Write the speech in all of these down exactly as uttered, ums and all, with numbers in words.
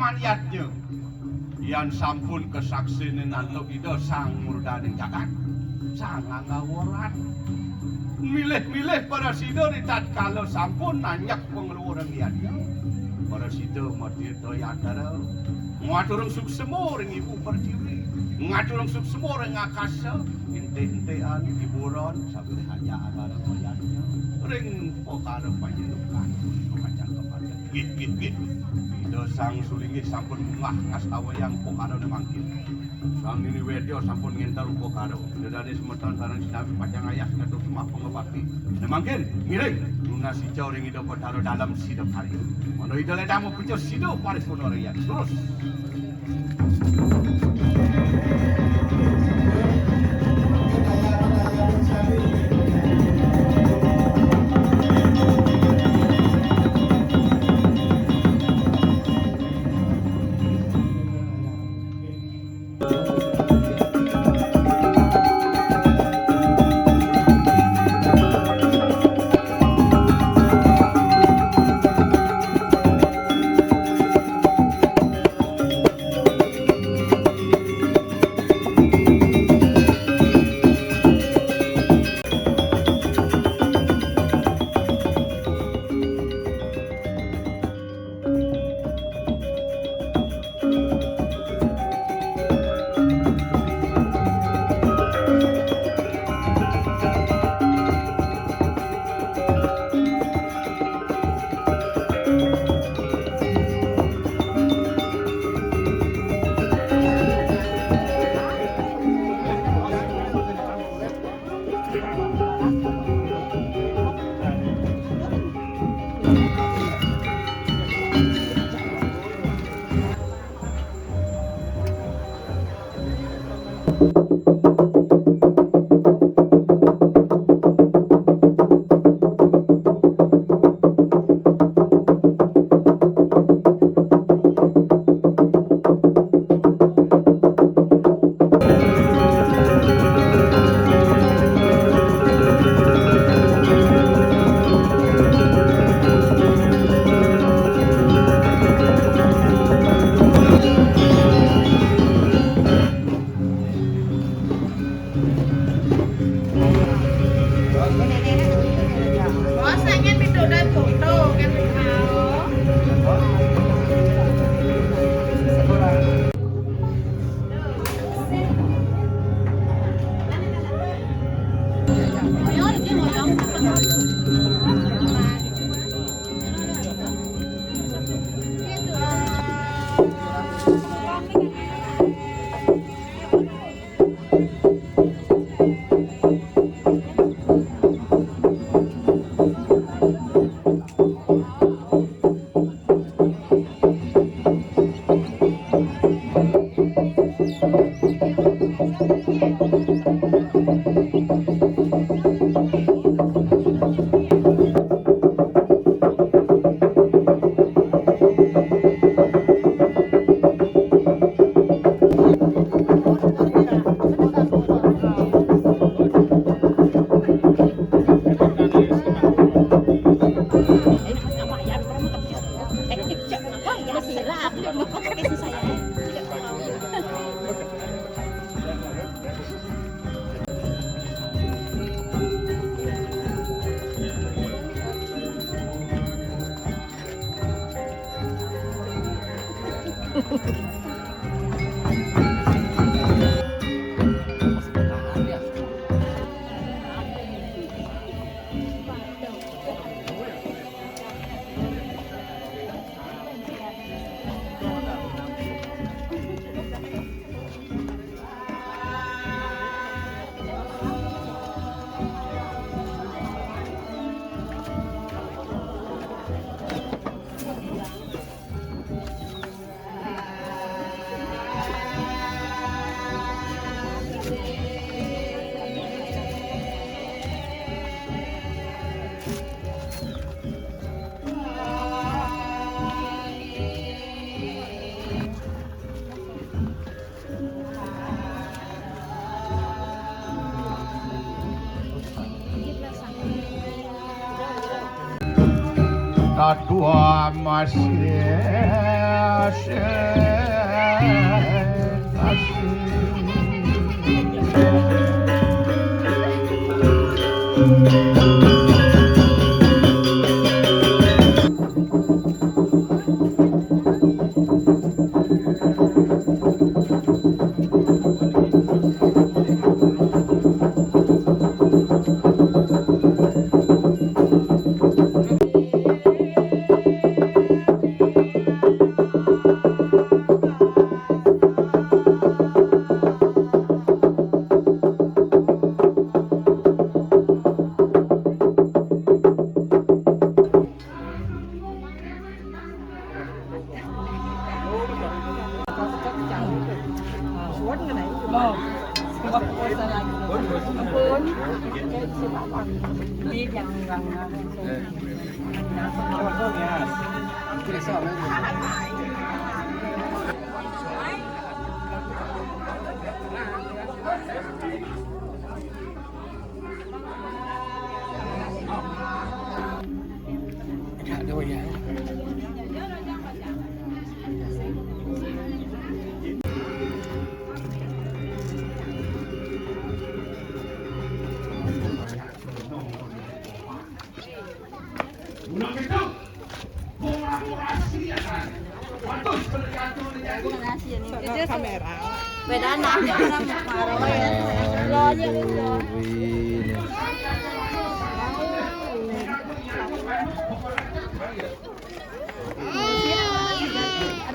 Maniatnya, yan sampun kasaksian antuk Ida Sang Murdaning Jagat, Sang Anggawarat. Milih-milih prasida ritatkala sampun nanjak panglurahan liannya. Prasida matirta yatra, ngaturang suksema ring Ibu Pertiwi, ngaturang suksema ring akasa, intik-intikan hiburan, sambil hanya acara liannya. Ring pakara panjenengan, pemacan kepada. Gih, gih, gih. Ida Sang Sulinggih sampun munggah ngastawayang upakara mangkin. Sang Nini Wedya sampun ngenter upakara. Ida dané semeton sareng sinami pacang ayas ngatur sembah pangabakti. Mangkin, ngiring, nunas ica ring Ida Batara Dalem sida karya. Mangda Ida ledang mapuja sida paripurna rian. Terus. Tatua masih Belum. Buka puasa lagi. Ampun. Di jangan. Kamera. Beda nah. Ada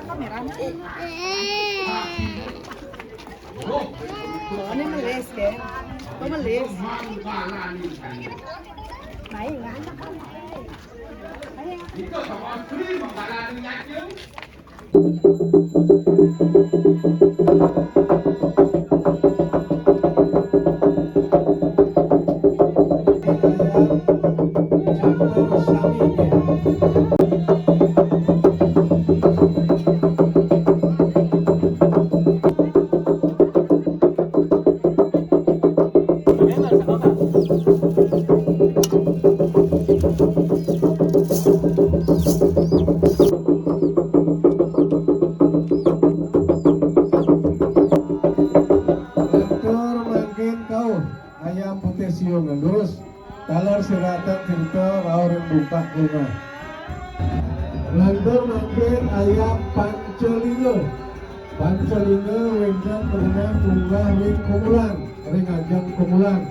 kamera. Oh, ini melis, ya. Kok melis? Main, nggak ada kan? Lentur mangkin kauh, ayam putih siung ngelus, taler siratan sirta rauh ring bungkak lunga. Lentur mangkin ayam pancalinga. Pancalinga wénten marinah munggah ring kumulan, ring ajeng kumulan.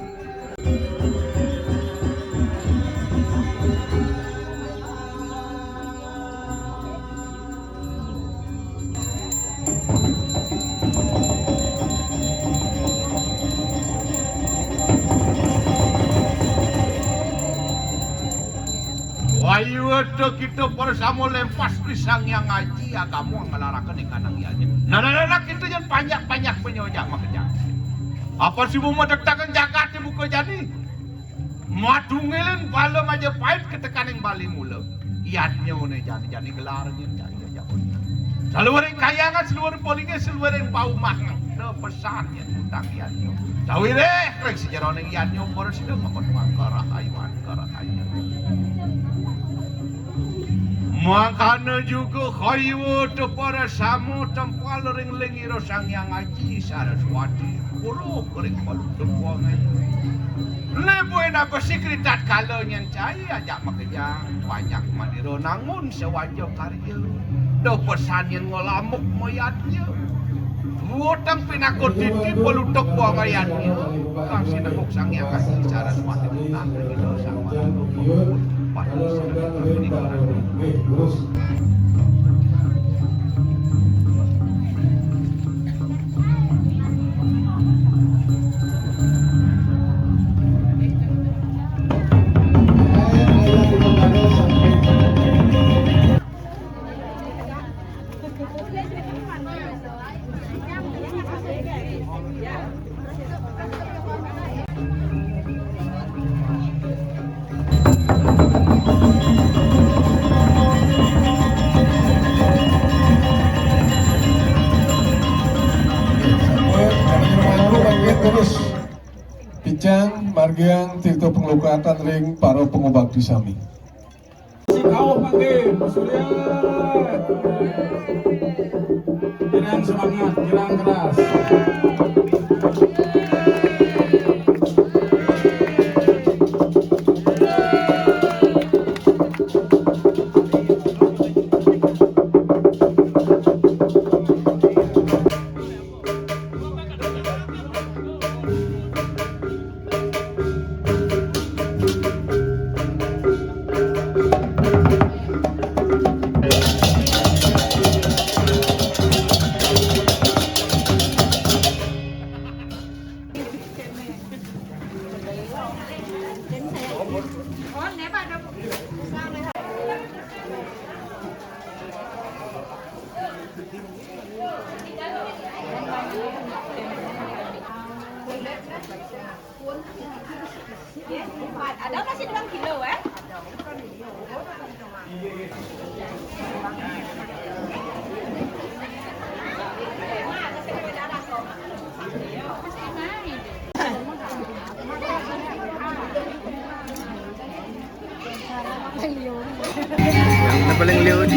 Wayuda kita para sama lempas ri Sang Hyang Aji, agama nglaraken ing kanang yadnya. Nah, nah, nah, nah, kita jan panjak-panjak panyoja makejang. Apa sih mau medektaken jagaté buka jani? Matunggiling bala Majapahit ketekaning Bali mula. Yadnya né jani-jani gelarnya jani. Saluiring kahyangan, saluiring palingga, saluiring paumahan. Ada pesan yang utang yadnya. Sawireh, ring sajeroning yadnya, para sida mapanuan karahayuan, karahayuan. Mangkana juga kayuwa tepara sama tempal ring lingira Sang Hyang Aji Saraswati. Guru ring palu tempuangan. Lebuh ena besi kri tatkala nyen cai ajak makejang, banyak mandira nangun sawaja karya. Da pesan yen ngelamuk mayadnya. Duweteng pinaka titi pelutuk buang ayadnya. Kang sinenguk Sang Hyang Aji Saraswati tentang kita Sang Hyang Aji. Padu sedekah ini. Terus picang margiang tirta panglukatan ring para pangubakti sami. Sikauh mangkin, Surya. Kirang semangat, kirang keras. Ada masih dua kilo, eh? Napaling Leon.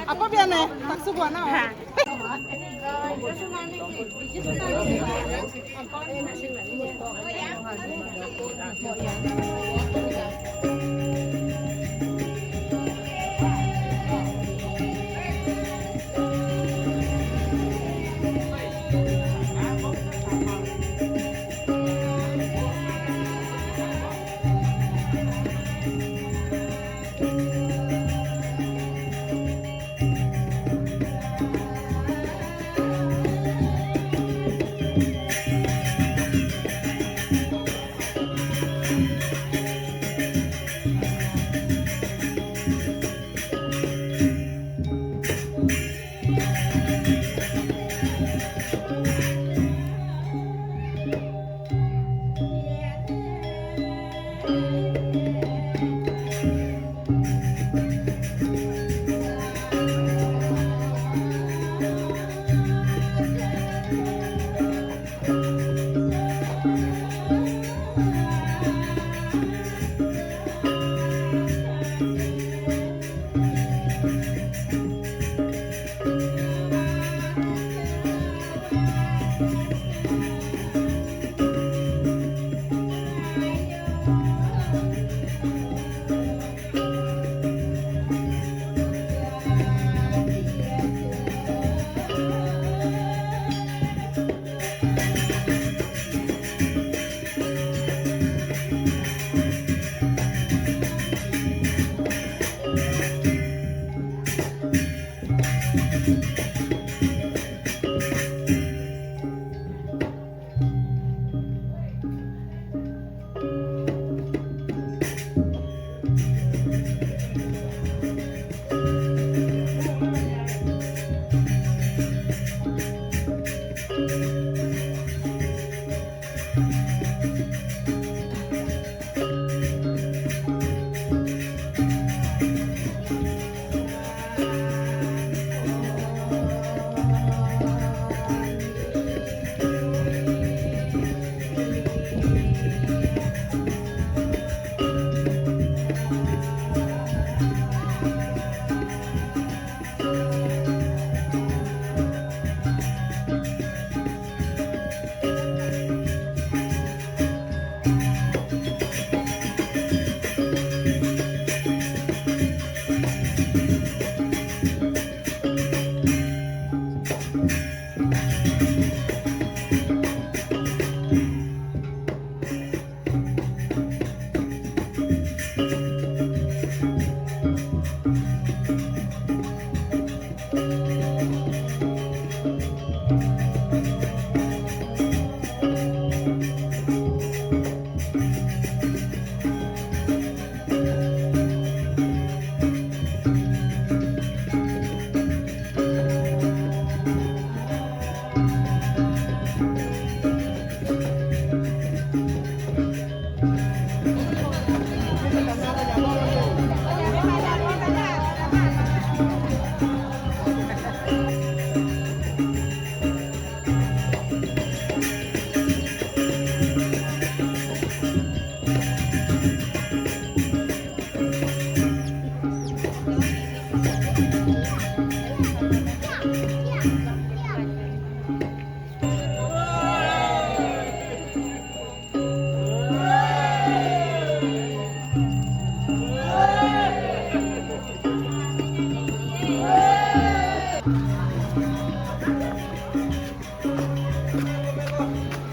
Apa biar nih? Tak sebuah naon?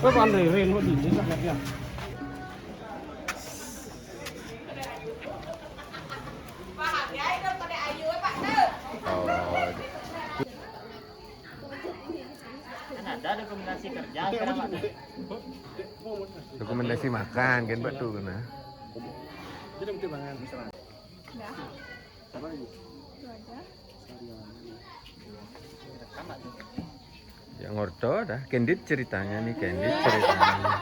Kok pandai, Ren, kok dini, ya? Kan ada dokumentasi kerja, sekarang ada. Dokumentasi makan, kan, Pak, tuh, nah. Jadi, betul banget. Apa lagi? Itu aja. Sekalian. Yang orto dah, candid ceritanya nih, candid ceritanya.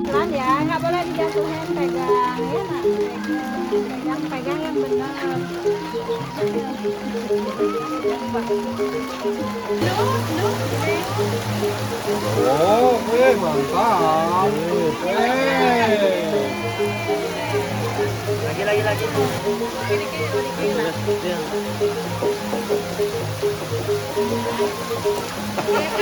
Pelan ya, nggak boleh dijatuhin, pegang ya, nak. Pegang, pegang yang benar. Oh, oke, mantap. Oke. Lagi, lagi, lagi.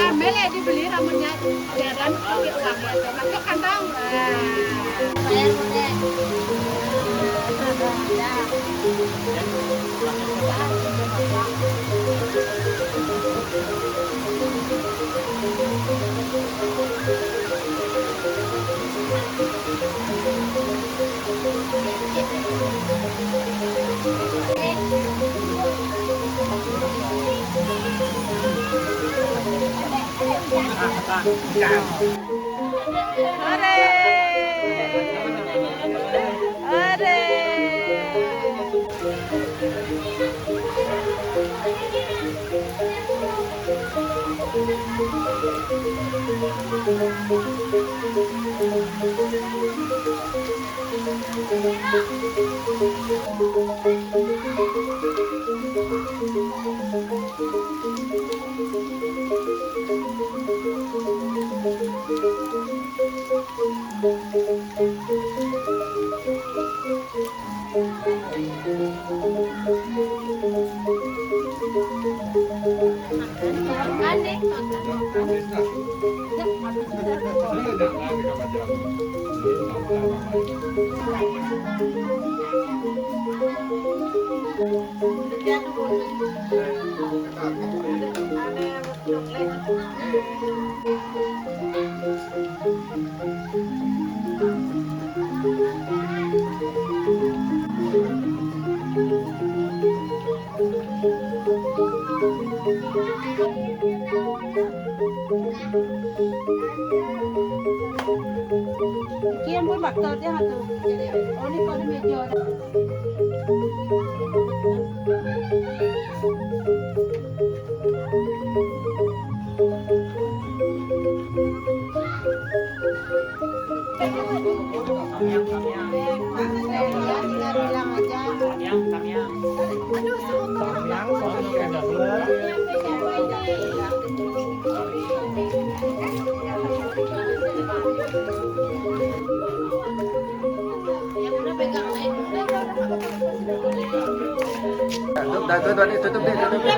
Ambil ya, dibeli ramuannya. Jalan pakai uang ya, masuk kantong. Nah. Bayar pakai. Hore! Hore! Kiên bút bạc tờ chứ hả tờ. Ôn đi con đi mẹ chờ. Tamiang, tamiang. Tamiang, tamiang. Tamiang, soalnya kayak daging. Tutup, dah, tutup, tutup, tutup, tutup.